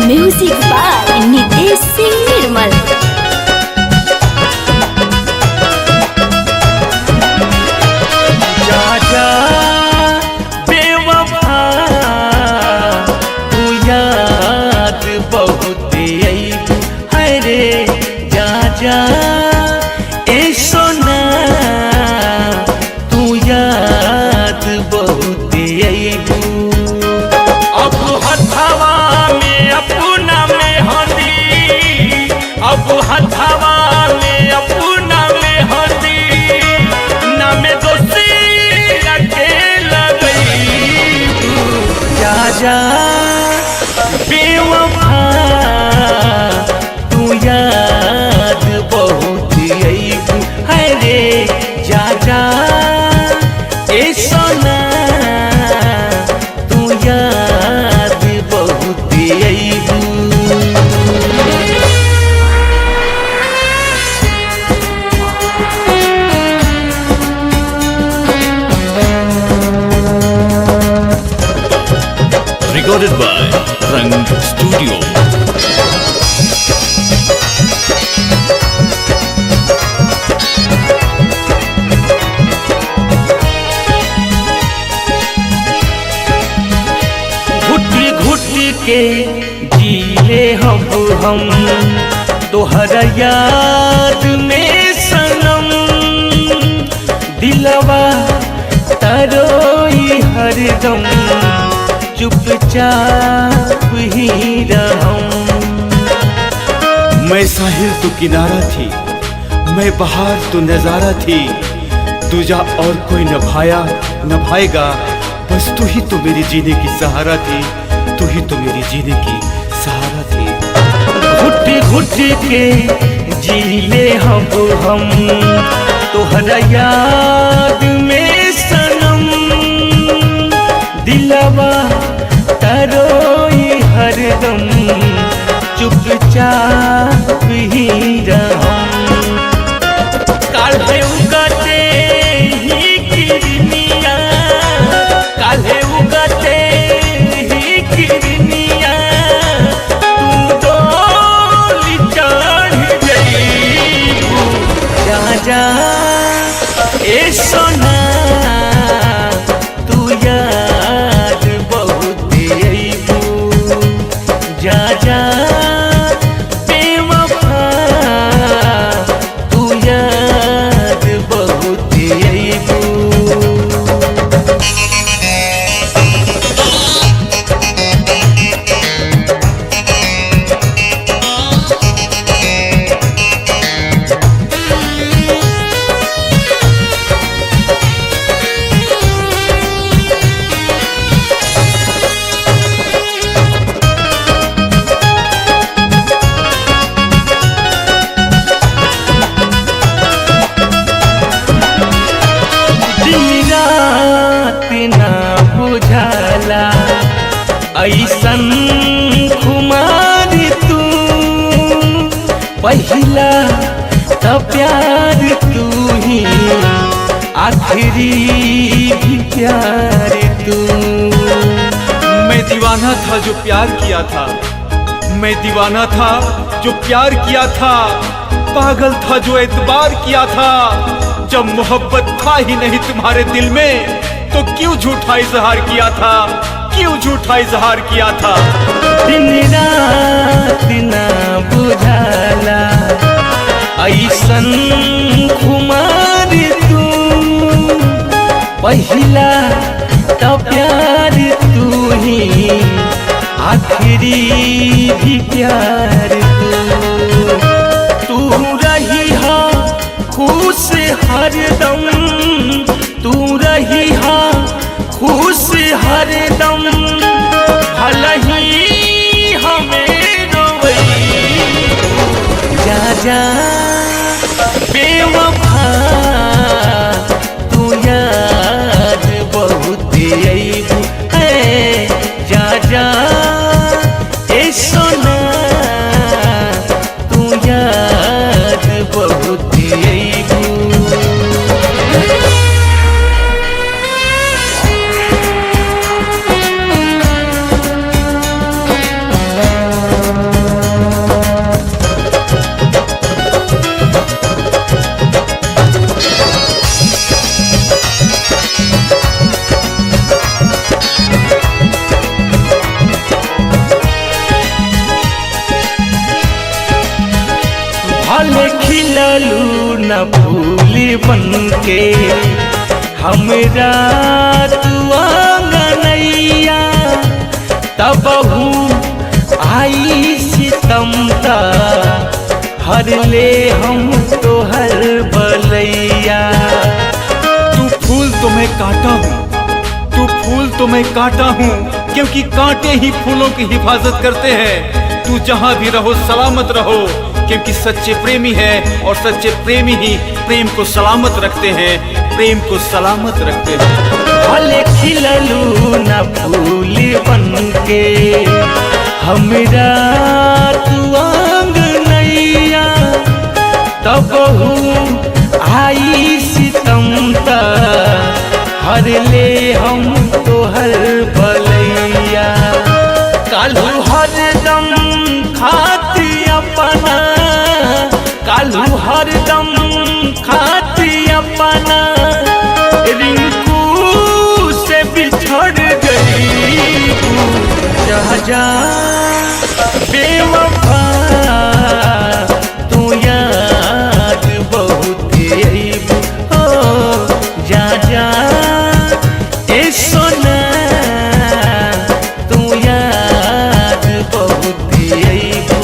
Music by Nitesh Singh Nirmal. जा जा बेवफा तू याद बहुत अइबू है रे जा जा ए सोना तू याद बहुत अइबू। अब हथवा में अपना में हंदी, अब हथवा में अपना में हंदी, ना में दोषी रखे लगई तू। जा जा बेवफा तू याद बहुत अइबू है रे जा जा ए सोना तू याद बहुत अइबू। Recorded by Rang Studio. घुट घुट के जीले हब हम तोहरा याद में सनम, दिलवा तरोई हरदम चुपचाप ही रहम। मैं साहिल तो किनारा थी, मैं बहार तो नजारा थी, तुझा और कोई न भाया न भाएगा, बस तू ही तो मेरी जीने की सहारा थी, तू ही तो मेरी जीने की सहारा थी। घुट घुट के जीले हब हम तोहरा याद में सनम, दिलवा तरोई हरदम चुपचाप ही रहम। काल्हे उगते ही किरनिया, काल्हे उगते ही किरनिया, तू डोली चढ़ जइबू। जा जा ए सोना तू याद बहुत अइबू। जा जा बेवफा तू याद बहुत अइबू। दिन रात ना बुझाला ऐसन खुमार तू, पहिला त प्यार तू ही आखिरी भी प्यार तू। मैं दीवाना था जो प्यार किया था, मैं दीवाना था जो प्यार किया था, पागल था जो एतबार किया था, जब मोहब्बत था ही नहीं तुम्हारे दिल में तो क्यों झूठा इजहार किया था, क्यों झूठा इजहार किया था। दिन रात ना बुझाला ऐसन खुमार तू, पहिला त प्यार तू ही आखिरी भी प्यार तू। तू रही हा खुश हरदम, तू रही हा खुश हरदम, भले ही हमें रोवई। जा जा बेवफा तू याद बहुत अइबू है जा जा ए सोना तू याद बहुत अइबू। बनके हमरा तू आंगनैया, तबहू आई सितम ता हर ले हम तोहर बलैया। तू फूल तो मैं काटा हूँ, तू फूल तो मैं काटा हूँ, क्योंकि कांटे ही फूलों की हिफाजत करते हैं। तू जहाँ भी रहो सलामत रहो, क्योंकि सच्चे प्रेमी है और सच्चे प्रेमी ही प्रेम को सलामत रखते हैं, प्रेम को सलामत रखते हैं। भले खिललू न फूल बनके हमरा तू आंगनैया, तबहू आई सितम ता हर ले हम तोहर बलैया। कालू हरदम खाती अपना, कालू हरदम खाती अपना, रिंकू से बिछड़ गई तू। जा जा बेवफा तू याद बहुत अइबू, हो जा जा ए सोना तू याद बहुत अइबू।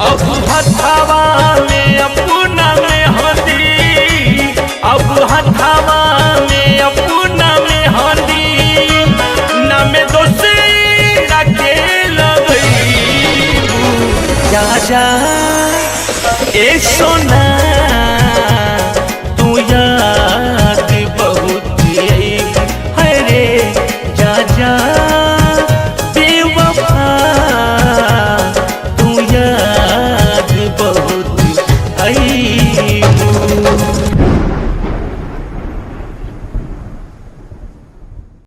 अब हथवा में अपना में हंदी, अब हथवा में अपना में हंदी, ना में दोषी के लगईबू। जा जा ए सोना तू याद